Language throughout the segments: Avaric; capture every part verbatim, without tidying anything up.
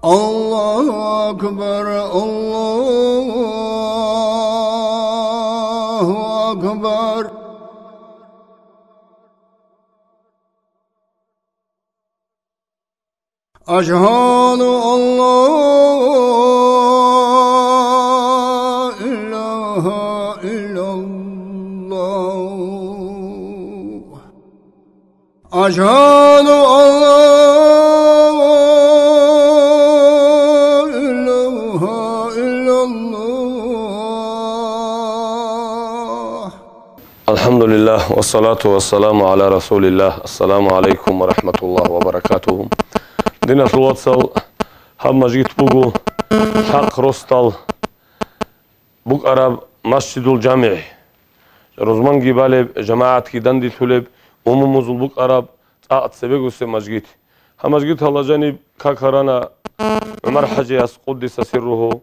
الله أكبر، الله أكبر. أشهد أن لا إله إلا الله. أشهد أن لا إله إلا الله. الحمد لله، والصلاة والسلام على رسول الله. السلام عليكم ورحمة الله وبركاته. Диналъул вацал, гьаб мажгит буго лъахъ росдал букӀараб Масжидул ЖамигӀ. Рузманги балеб, жамагӀатги данделъулеб, умумузул букӀараб цӀакъ цебегусеб мажгит. Гьаб мажгиталда жаниб какарана ГӀумар-хӀажияс, къуддиса сирругьу,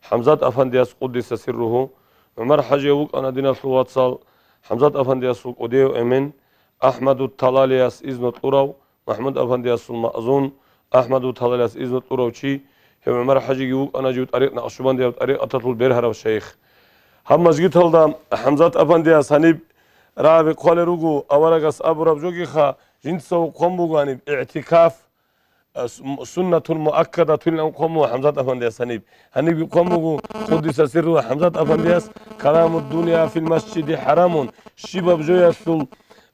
ХӀамзат-афандияс, къуддиса сирругьу. ГӀумар-хӀажияв вукӀана, диналъул вацал, ХӀамзат-афандиясул кӀудияв эмен, АхӀмаду Талалияс изну кьурав, МахӀмуд-афандиясул маъзун, АхӀмаду Талалияс изну кьурав чи. Гьев ГӀумар-хӀажиги вукӀана жив тӀарикъ, накъшубандияб тӀарикъаталъул бергьарав шайх. Гьаб мажгиталда ХӀамзат-афандияс гьаниб рагӀаби хъвалел руго, аварагас абураб жогиха, жинца вукъун буго гьаниб игӀтикаф, а, су-, суннатун муаккадатулилан хъван буго ХӀамзат-афандияс гьаниб. Гьанибги хъван буго, къуддиса сирругьу, ХӀамзат-афандияс: «Каламу дунья фил масжиди хӀарамун», щибаб жоялъул,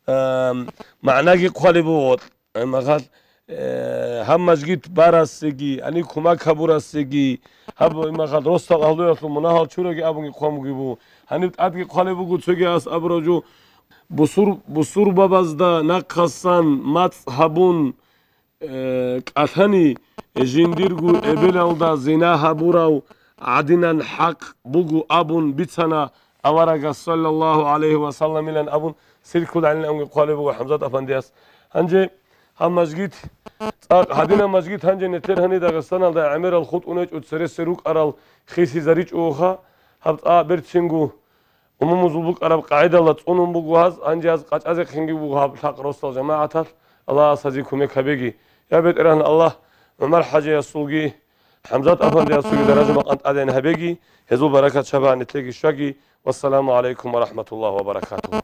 ам, магӀнаги хъвалеб буго. Гьеб мехалъ, э, гьаб мажгит барасеги, гьаниб кумак гьабурасеги, гьаб, гьеб мехалъ, росдал агьлуялъул мунагьал чураги абунги хъван бугеб буго. Гьаниб тӀадги хъвалеб буго цогияс абураб жо: бусур-, бусурбабазда нахъасан мацӀ гьабун, э, кӀалъани, жиндирго эбелалда зина гьабурав гӀадинан хӀакъ буго абун бицана аварагас, саллаллагьу гӀалайгьи ва салламилан абун, сиркул гӀалин амги хъвалеб буго ХӀамзат-афандияс. Гьанже гьаб мажгит, цӀакъ гьадинаб мажгит гьанже нилъер гьаниб Дагъистаналда гӀемерал хутӀун гьечӀо, цересел рукӀарал хисизаричӀоха, гьаб цӀакъ берцинго умумузул букӀараб къагӀидалда цӀунун буго гьаз, гьанже гьаз къачӀазехъинги буго гьаб лъахъ росдал жамагӀаталъ, Аллагьас гьазие кумек гьабеги. Я БетӀергьан Аллагь, ГӀумар-хӀажиясулги, ХӀамзат-афандиясулги даража-макъам тӀадегӀан гьабеги, гьезул баракат шабагӀат нилъееги щвеги. Вассаламу гӀалайкум ва рахӀматуллагьи ва баракатугьу.